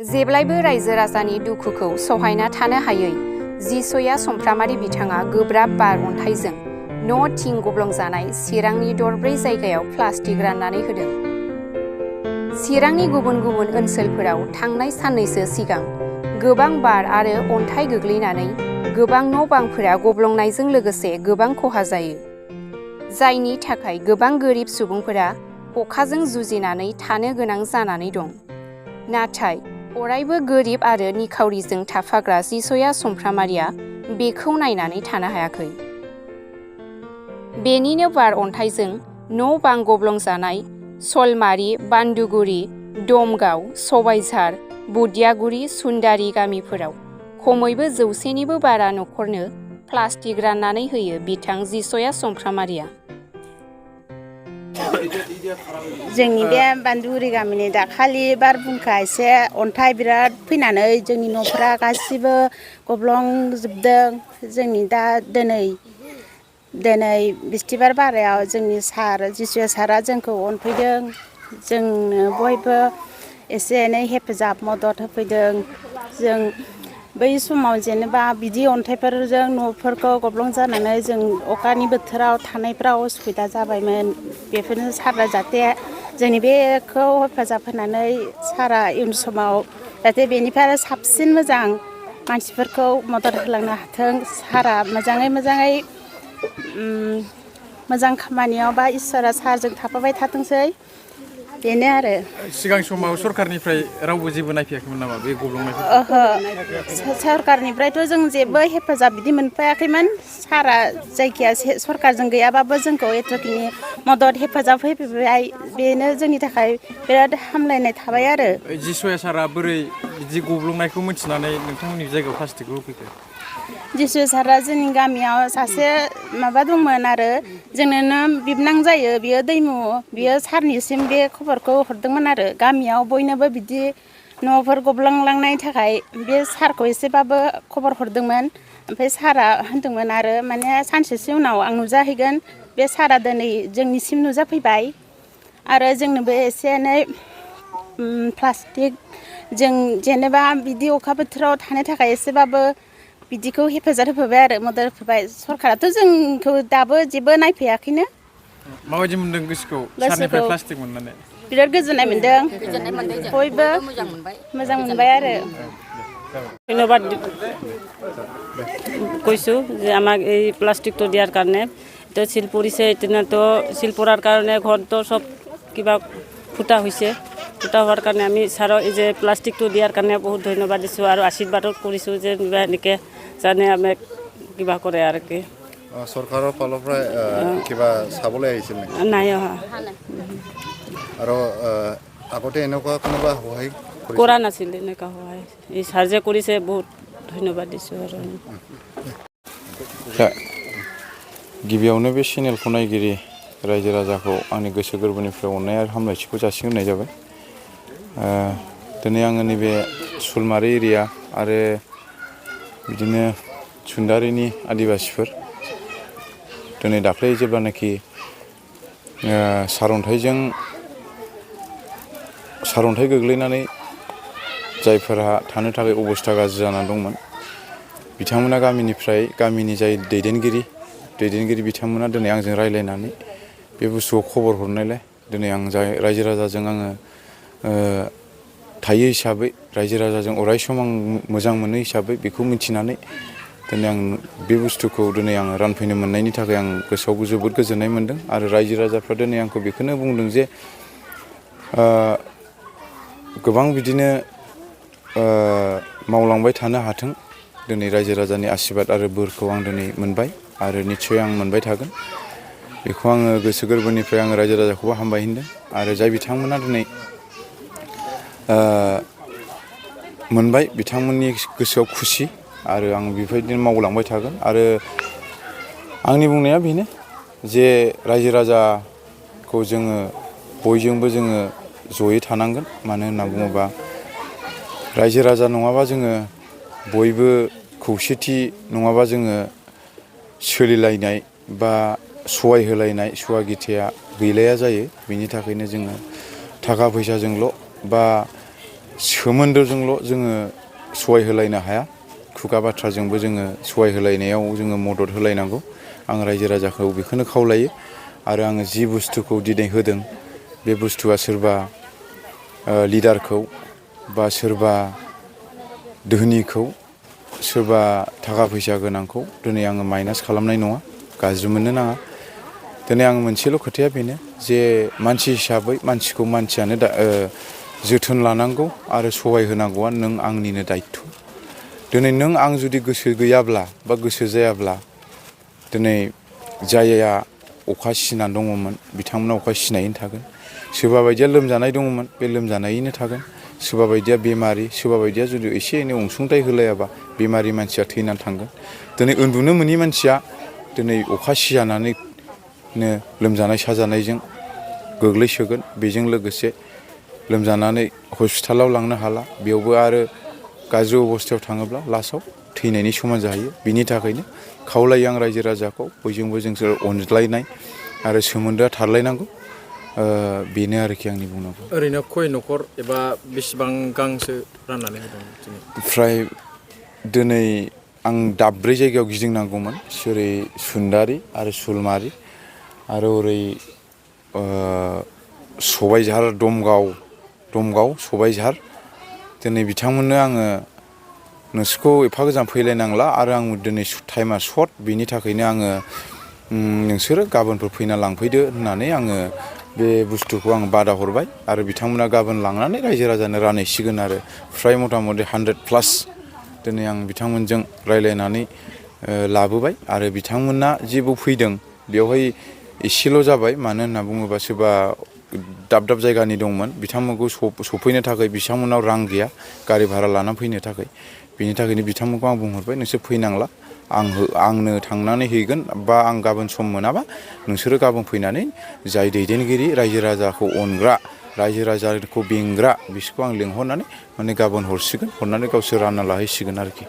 जेब्लायबो रायजो राजानि दुखुखौ सहायना थानो हायै जिसया समफ्रामारि बिथाङा गोब्राब बार अन्थाइजों न' थिं गब्लंजानाय चिरांनि दरब्रै जायगायाव प्लास्टिक राननानै होदों। चिरांनि गुबुन गुबुन ओनसोलफोराव थांनाय साननैसो सिगां गोबां बार आरो अन्थाइ गोग्लैनानै गोबां न' बांफोरा गब्लंनायजों लोगोसे गोबां खहा जायो, जायनि थाखाय गोबां गोरिब सुबुंफोरा अखाजों जुजिनानै थानो गोनां जानानै दं। नाथाय अरायबो गोरिब आरो निखावरिजों थाफाग्रा जिसया समफ्रामारिया बेखौ नायनानै थानो हायाखै। बेनिनो बार अन्थाइजों न' बां गब्लंजानाय सलमारि, बान्दुगुरि, दमगाव, सबायझार, बुदियागुरि, सुन्दारि गामिफोराव खमैबो 100निबो बारा नखरनो प्लास्टिक राननानै होयो बिथां जिसया समफ्रामारिया। जोंनि बे बान्दुगुरि गामिनि दाखालि बारहुंखा एसे अन्थाइ बिराद फैनानै जोंनि न'फोरा गासिबो गब्लंजोबदों। जोंनि दा दिनै बिस्थिबार बारायाव जोंनि जिसु सारा जोंखौ अनफैदों। जोंनो बयबो एसे एनै हेफाजाब मदद होफैदों। जों बै समाव जेनेबा बिदि अन्थाइफोरजों न'फोरखौ गब्लं जानानै जों अखानि बोथोराव थानायफ्राव उसुबिदा जाबायमोन। बेफोरनो सारा जाहाथे जोंनि बेखौ हेफाजाब होनानै सारा इयुन समाव जाहाथे बेनिफ्राय आरो साबसिन मोजां मानसिफोरखौ मदद होलांनो हाथों। सारा मोजाङै मोजां खामानियाव बा इसोरा सारजों थाफाबाय थाथोंसै, बेनो आरो। सिगां समाव सरखारनिफ्राय रावबो जेबो नायफैयाखैमोन नामा बे गब्लंनायखौ? ओहो, सरखारनिफ्रायथ' जों जेबो हेफाजाब बिदि मोनफायाखैमोन। सारा जायखिया सरखारजों गैयाबाबो जोंखौ एथ'खिनि मदद हेफाजाब होफैबाय, बेनो जोंनि थाखाय बिराद हामलायनाय थाबाय आरो। जिसया सारा बोरै बिदि गब्लंनायखौ मिथिनानै नोंथांमोननि जायगायाव प्लास्टिकखौ होफैखो? जिसु सारा जोंनि गामियाव सासे माबा दंमोन आरो जोंनोनो बिबनां जायो, बियो दैमु, बियो सारनिसिम बे खबरखौ हरदोंमोन आरो। गामियाव बयनोबो बिदि न'फोर गब्लंलांनायनि थाखाय बे सारखौ एसेबाबो खबर हरदोंमोन। ओमफ्राय सारा होनदोंमोन आरो माने सानसेसो उनाव आं नुजाहैगोन। बे सारा दिनै जोंनिसिम नुजाफैबाय आरो जोंनोबो एसे एनै प्लास्टिक, जों जेनेबा बिदि अखा बोथोराव थानो थाखाय एसेबाबो बिदिखौ हेफाजाब होफैबाय आरो मदद होफैबाय। सरखाराथ' जोंखौ दाबो जेबो नायफैयाखैनो। माबायदि मोनदों गोसोखौ सारनिफ्राय प्लास्टिक मोननानै? बिराद गोजोननाय मोनदों। बयबो मोजां मोनबाय आरो। ধন্যবাদ কৈছোঁ যে আমাক এই প্লাষ্টিকটো দিয়াৰ কাৰণে। এতিয়া চিল পৰিছে, এতিয়াতো চিল পৰাৰ কাৰণে ঘৰটো চব কিবা ফুটা হৈছে। ফুটা হোৱাৰ কাৰণে আমি ছাৰক এই যে প্লাষ্টিকটো দিয়াৰ কাৰণে বহুত ধন্যবাদ দিছোঁ আৰু আশীৰ্বাদো কৰিছোঁ যে এনেকৈ জানে আমাক কিবা কৰে আৰু কি। চৰকাৰৰ ফালৰ পৰা কিবা চাবলৈ আহিছিল নেকি? নাই অহা। আৰু আগতে এনেকুৱা কোনোবা সহায় কৰা নাছিল এনেকুৱা সহায়। এই ছাৰ যে কৰিছে বহুত ধন্যবাদ দিছোঁ আৰু। गिबियावनो बे चेनेलखौ नायगिरि रायजो राजाखौ आंनि गोसो गोरबोनिफ्राय अननाय आरो हामलायथिखौ जासिहरनाय जाबाय। दिनै आङो नैबे सलमारि एरिया आरो बिदिनो सुन्दारिनि आदिबासिफोर दिनै दाख्लै जेब्लानाखि सारअन्थाइ गोग्लैनानै जायफोरहा थानो थाखाय अबस्था गाज्रि जानानै दंमोन, बिथांमोना गामिनि जाय दैदेनगिरि बिथांमोना दिनै आंजों रायज्लायनानै बे बुस्थुखौ खबर हरनायलाय दिनै आं रायजो राजाजों आङो थायो हिसाबै, रायजो राजाजों अराय सम आं मोजां मोनो हिसाबै बेखौ मिथिनानै दिनै आं बे बुस्थुखौ आङो रानफैनो मोननायनि थाखाय आं गोसोआव जोबोद गोजोननाय मोन्दों। आरो रायजो राजाफ्रा दिनै आंखौ बेखौनो बुंदों जे गोबां बिदिनो मावलांबाय थानो हाथों। दिनै रायजो राजानि आशीर्बाद आरो बोरखौ आं दिनै मोनबाय आरो निस्सय आं मोनबाय थागोन। बेखौ आङो गोसो गोरबोनिफ्राय आङो रायजो राजाखौबो हामबाय होनदों। आरो जाय बिथांमोना दिनै मोनबाय, बिथांमोननि गोसोआव खुसि आरो आं बेबायदिनो मावलांबाय थागोन। आरो आंनि बुंनाया बेनो जे रायजो राजाखौ जोङो बयजोंबो जोङो जयै थानांगोन। मानो होनना बुङोबा रायजो राजा नङाबा जोङो बयबो खौसेथि नङाबा जोङो सोलिलायनाय बा सहाय होलायनाय सुवागिथिया गैलाया जायो। बेनि थाखायनो जोङो थाखा फैसाजोंल' बा सोमोन्दोजोंल' जोङो सहाय होलायनो हाया खुगा बाथ्राजोंबो जोङो सहाय होलायनायाव जोङो मदद होलायनांगौ आं रायजो राजाखौ बेखौनो खावलायो आरो आङो जि बुस्थुखौ दिनै होदों बे बुस्थुआ सोरबा लिडारखौ बा सोरबा धोनिखौ सोरबा थाखा फैसा गोनांखौ दिनै आङो माइनास खालामनाय नङा गाज्रि मोननो नाङा दिनै आं मोनसेल' खोथाया बेनो जे मानसि हिसाबै मानसिखौ मानसियानो जोथोन लानांगौ आरो सहाय होनांगौआ नों आंनिनो दायित्व दिनै नों आं जुदि गोसो गैयाब्ला बा गोसो जायाब्ला दिनै जायहा अखा सिनानै दङमोन बिथांमोना अखा सिनायैनो थागोन सोरबा बायदिया लोमजानाय दङमोन बे लोमजानायैनो थागोन सोरबा बायदिया बेमारि सोरबा बायदिया जुदि एसे एनै अनसुंथाइ होलायाबा बेमारि मानसिया थैनानै थांगोन दिनै उन्दुनो मोनि मानसिया दिनै अखा सिजानानैनो लोमजानाय साजानायजों गोग्लैसोगोन बेजों लोगोसे लोमजानानै हस्पिटालाव लांनो हाला बेयावबो आरो गाज्रि अबस्थायाव थाङोब्ला लास्टआव थैनायनि समान जाहैयो बिनि थाखायनो खावलायो आं रायजो राजाखौ बयजोंबो जोंसोर अनज्लायनाय आरो सोमोन्दोआ थारलायनांगौ बेनो आरोखि आंनि बुंनांगौ ओरैनो खय न'खर एबा बेसेबां गांसो राननानै होदों दिनै फ्राय दिनै आं दाब्रै जायगायाव गिदिंनांगौमोन जेरै सुन्दारि आरो सुलमारि आरो ओरै सबायझार दमगाव सबायझार दिनै बिथांमोननो आङो नोंसोरखौ एफा गोजान फैलायनांला आरो आं दिनै टाइमा सर्ट बेनि थाखायनो आङो नोंसोरो गाबोनफोर फैना लांफैदो होननानै आङो बे बुस्थुखौ आं बादा हरबाय आरो बिथांमोना गाबोन लांनानै रायजो राजानो रानहैसिगोन आरो फ्राय मथा मथि 100+ दिनै आं बिथांमोनजों रायलायनानै लाबोबाय आरो बिथांमोना जेबो फैदों बेवहाय एसेल' जाबाय मानो होनना बुङोबा सोरबा दाब दाब जायगानि दंमोन बिथांमोनखौ सफैनो थाखाय बिथांमोनाव रां गैया गारि भारा लानानै फैनो थाखाय बेनि थाखायनो बिथांमोनखौ आं बुंहरबाय नोंसोर फैनांला आंनो थांनानै हैगोन बा आं गाबोन सम मोनाबा नोंसोरो गाबोन फैनानै जाय दैदेनगिरि रायजो राजाखौ अनग्रा रायजो राजाखौ बेंग्रा बिसोरखौ आं लिंहरनानै माने गाबोन हरसिगोन हरनानै गावसोर रानना लाहैसिगोन आरोखि